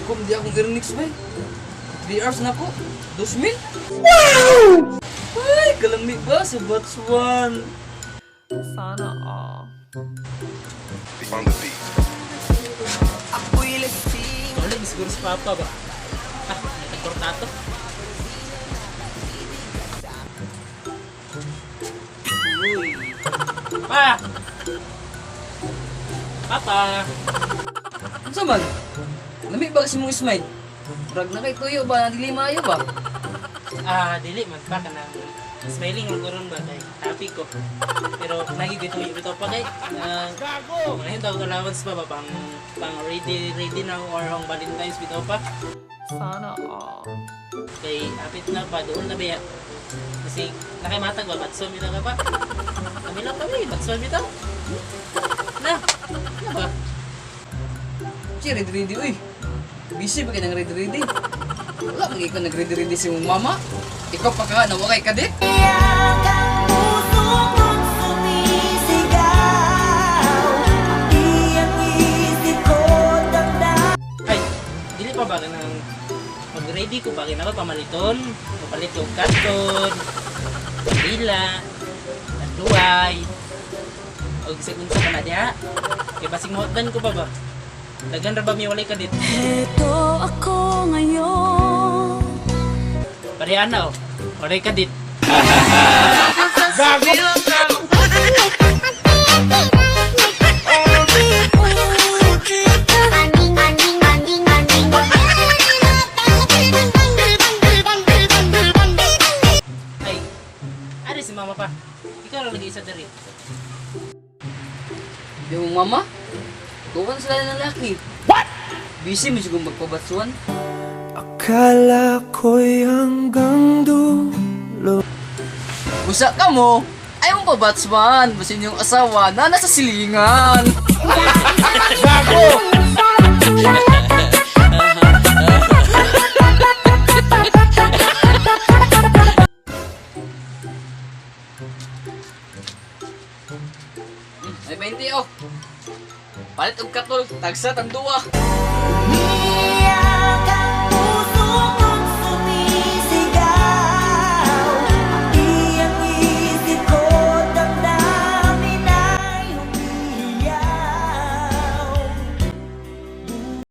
Lagkom di akong earnings ba? 3 hours na ko. 2,000? Wow! Ay, kalami ba sa Batch 1? Sana all. On the beat. Wala, siguro si Papa ba? Ah, nagkortato. Uy. Pa! Papa! Ano man? Lami ba kasi mong smile? Brag na kay tuyo ba? Dili maayo ba? Ah, dili man pa kanang smiling ang karon ba kay happy ko. Pero lagi ko ito ito pa kay gago. Ngayon daw allowance pa ba pang pang ready ready na or ang Valentine's bitaw pa. Sana all. Kay apit na pa doon na biya. Kasi nakimatag ba batso bitaw ka pa. Kami lang kami batso bitaw. Na. Na ba? Chi, ready ready uy. Busy ba kayo ng ready ready? Wala man ikaw nag ready ready si mong mama. Ikaw pa ka na wakay kadit. Ay, dili pa ba kanang mag-ready ko ba kinaka pamaliton, papalit yung karton, pila, tanduay, og sa unsa ka na diha. Kay basig mahutdan ko pa ba? Daghan ra ba mi walay kadit? Heto ako ngayon. Pareha na oh. Walay kadit. Ay, ari si mama pa. Ikaw lang nag-iisa diri. Di mong mama? Tuwan sila ng laki. What? Busy mo siguro magpabatsuan. Akala ko'y hanggang dulo. Busa ka mo! Ay mong pabatsman! Basin yung asawa na nasa silingan! May 20 oh! Palit og katol, tagsa tang duwa!